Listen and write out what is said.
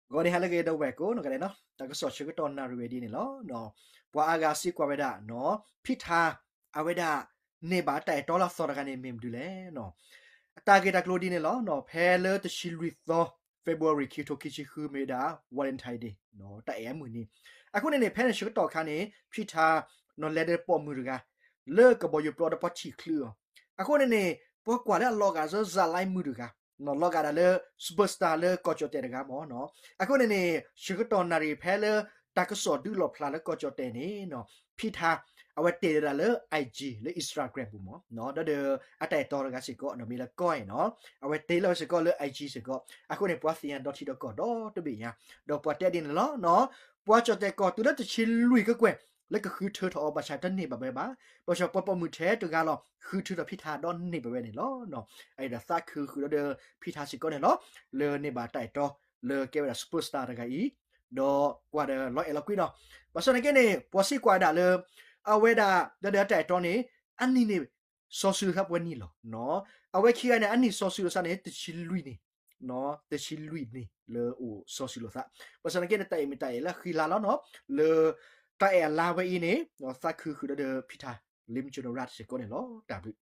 ဂီၤန့ၣ်ဟါလၢအဂ့ၤ ဒီပုၢ်ဝဲၢ်ကိးဂၤဒဲးနီၤ, တၢ်ကစီၣ်ဆၢကတီၢ်နၣ်ရံၣ်ဝဲဒ်န့ၣ်လီၤ. ပှၤအါဂၤစံးကွၢ်ဝဲဒၣ်နီၤ, ဖံထါ အဝဲဒၣ် န့ၢ်ဘၣ်တၢ်အဲၣ်တီလၢအသီတဂၤန့ၣ် မ့ၢ်မနုၤလဲၣ်. အတၢ်ဂ့ၢ်တၢ်ကျိၤဒ်န့ၣ်လီၤ. ဖဲလၢတဆံလွံၢ်သီ February ခံကထိခံဆံဃု မ့ၢ်ဝဲဒၣ် Valentine Day တၢ်အဲၣ်အမုၢ်နံၤ. အဃိန့ၣ်န့ၣ် ဖဲန့ၣ်ဆၢကတီၢ်အခါန့ၣ် ဖံထါ နီၤ လဲၤဒီးပိာ်မုၣ်တဂၤ လၢကဘီယူၤပျီဒီးပှၤထံၣ်ချုးအီၤ. အဃိန့ၣ်န့ၣ် ပှၤကွၢ်လၢအလီၤဂာ်စၢၤ ဇာတ်လိုင်း မုၣ်တဂၤ, လီၤဂာ်ဒၣ်လၢ superstar လၢကီၢ်ကၠီၣ်တဲၣ်တဂၤမ့ၢ်. အဃိန့ၣ်န့ၣ် ဆၢကတီၢ်နၣ်ရံၣ်ဖဲလၢ တၢ်ကစီၣ်ဒုးလီၣ်ဖျါလၢကီၢ်ကၠီၣ်တဲၣ်န့ၣ် ဖံထါ အဝဲတဲဒၣ်လၢ IG လၢ Instagram ပူၤမ့ၢ်, ဒီးအတၢ်အဲၣ်တီတဂၤစ့ၢ်ကီး နီၤ မ့ၢ်လၢကီၢ်အံၤနီၤ, အဝဲတဲလီၤဝဲစ့ၢ်ကီးလၢ IG စ့ၢ်ကီး. အဃိန့ၣ် ပှၤသ့ၣ်ညါဒီထံဒီကီၢ်ဒီတဘ့ၣ်ညါ, ဒီးပှၤတဲဒ်န့ၣ်လီၤ. ပှၤကၠီၣ်တဲၣ်ကီၢ်သူလၢတဆံလွံၢ်ကကွဲၢ် လၢကဃုထၢထီၣ်အီၤ ဘၣ်ဆၣ်တန့ၢ်ဘၣ်ဝဲဘၣ်. ဘၣ်ဆၣ်ပှၤပိာ်မုၣ်ထဲတဂၤလီၤ ဃုထၢထီၣ်ဖံထါဒီးန့ၢ်ဘၣ်ဝဲန့ၣ်လီၤ. အအံၤဒီးသးခုဃုာ်ဒီးဖံထါစ့ၢ်ကီးန့ၣ်လီၤ, လၢန့ၢ်ဘၣ်တၢ်အဲၣ်တီ လၢကဲဝဲဒၣ် superstar တဂၤအံၤ, ဒီးကွၢ်ဒီးလီၤအဲၣ်လီၤကွံနီၤ. ဘၣ်ဆၣ်သနာ်က့န့ၣ် ပှၤစံးကွၢ်ဒၣ်လၢ အဝဲဒၣ် ဒီးဒီးတၢ်အဲၣ်တီန့ၣ် အနံၣ်န့ၣ် စီၤစုၤလိာ်သးပှဲၤနံၣ်လီၤ. အဝဲခံဂၤန့ၣ် အနံၣ်စီၤစုၤလိာ်သးန့ၣ် တဆံလွံၢ်နံၣ်, တဆံလွံၢ်နံၣ်လၢအိၣ်စီၤစုၤလိာ်သး. ဘၣ်ဆၣ်သနာ်က့န့ၣ် တၢ်အဲၣ်မ့ၢ်တၢ်အဲၣ်လၢအဃံလၤလီၤနီၤ, လၢတၢ်အဲၣ်အလါဝဲအံၤန့ၣ် သးခုဃုာ်ဒီးဒီးဖံထါ လံမကၠိနရၣ်စ့ၢ်ကီးန့ၣ်လီၤ. တၢ်ဘျုး